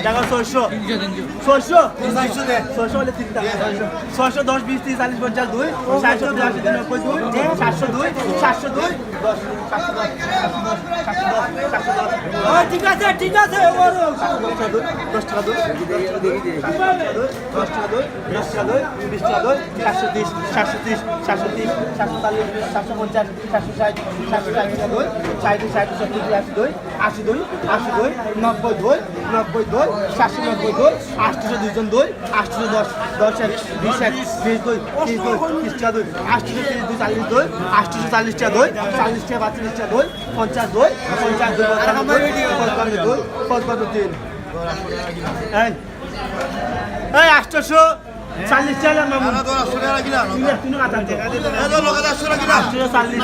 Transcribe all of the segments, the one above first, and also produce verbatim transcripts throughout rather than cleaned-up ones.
দেখো, ছয়শো। ছয়শো? ছয়শো অইলে তিনটা। ছয়শো দশ, বিশ, তিরিশ, চল্লিশ, পঞ্চাশ, দুই, চারশো দুই, আশি দুই, নব্বই দুই, সাতশো দুই, সাতশো দুই, দশ, সাতশো দশ, সাতশো দশ, সাতশো দশ। ও, ঠিক আছে, ঠিক আছে, ও বড়। দশ টাকা দুই, দশ টাকা দুই, দশ টাকা দুই, দশ টাকা দুই, বিশ টাকা দুই, সাতশো তিরিশ, সাতশো তিরিশ, সাতশো তিরিশ, সাতশো চল্লিশ, সাতশো পঞ্চাশ, সাতশো ষাট, সাতশো ষাট টাকা দুই, ষাট দুই, ষাট দুই, সত্তর দুই, আশি দুই, আশি দুই, আশি দুই, নব্বই দুই, নব্বই দুই, সাতশো নব্বই দুই, আটশো দুই জন দুই, আটশো দশ, দশ এক, বিশ এক, বিশ দুই, তিরিশ দুই, তিরিশ টাকা দুই, আটশো তিরিশ দুই, চল্লিশ দুই, আটশো চল্লিশ টাকা দুই, চল্লিশ টাকা, পাঁচচল্লিশ টাকা দুই, পঞ্চাশ দুই, পঞ্চাশ দুই, পঞ্চান্ন দুই, পঞ্চান্ন দুই, পঞ্চান্ন তিন। এই, এই আটশো চল্লিশ টাকা মামু। আরে তো আটশো টাকা রাখি না। তুমি, তুমি কথা বলো। এই তো লোকে আটশো রাখি না। আটশো চল্লিশ।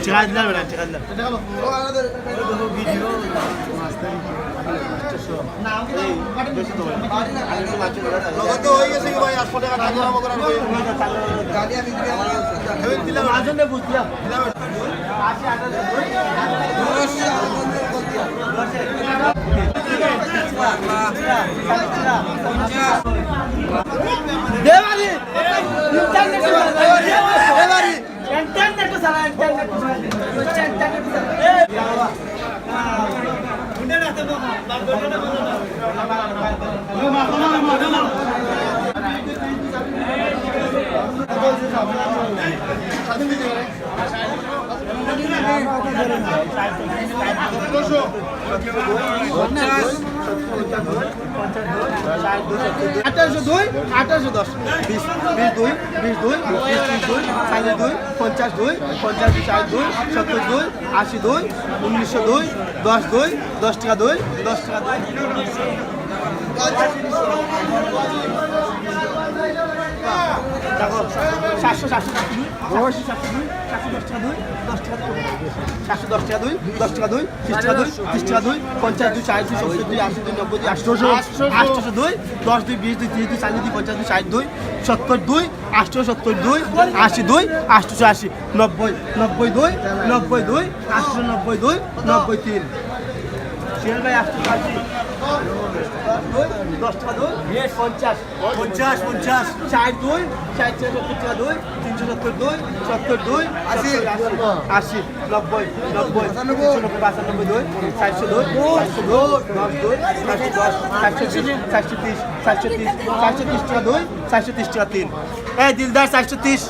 টাকা দিলাম, বেটা, টাকা দিলাম। লোকে তো হয়ে গেছে কি ভাই, আটশো টাকা টাকা জমা করার হয়ে গেছে। আমি দিলাম। মাঝে বুঝলাম। আঠারোশো দুই, আঠারোশো দশ, বিশ, বিশ দুই, বিশ দুই, বিশ তিরিশ দুই, চল্লিশ দুই, পঞ্চাশ দুই, পঞ্চাশ দুই, ষাট দুই, সত্তর দুই, আশি দুই, উনিশশো দুই, দশ দুই, দশ টাকা দুই, দশ টাকা দুই। দেখো, সাতশো, সাতশো, সাতশো দুই, সাতশো দুই, সাতশো দুই, সাতশো দশ টাকা দুই, সাতশো দশ টাকা দুই, দশ টাকা দুই, তিরিশ টাকা দুই, তিরিশ টাকা দুই, পঞ্চাশ দুই, ষাট দুই, সত্তর দুই, আশি দুই, নব্বই দুই, আটশো, আটশো দুই, দশ দুই, বিশ দুই, তিরিশ দুই, চল্লিশ দুই, পঞ্চাশ দুই, ষাট দুই, সত্তর দুই, আটশো সত্তর দুই, আশি দুই, আটশো আশি, নব্বই, নব্বই দুই, নব্বই দুই, আটশো নব্বই দুই, নব্বই তিন। শিয়াল ভাই, আটশো আশি। দশ টাকা দুই, পঞ্চাশ। পঞ্চাশ, পঞ্চাশ। ষাট দুই, ষাট টাকা সত্তর টাকা দুই, তিনশো সত্তর দুই, সত্তর দুই, আশি। আশি, নব্বই, নব্বই, পঁচানব্বই। তিনশো নব্বই, পঁচানব্বই দুই, চারশো দুই, চারশো দুই, দশ দুই, চারশো দশ, চারশো তিরিশ, চারশো তিরিশ, চারশো তিরিশ, চারশো তিরিশ টাকা দুই, চারশো তিরিশ টাকা তিন। এই দিলদার, চারশো তিরিশ।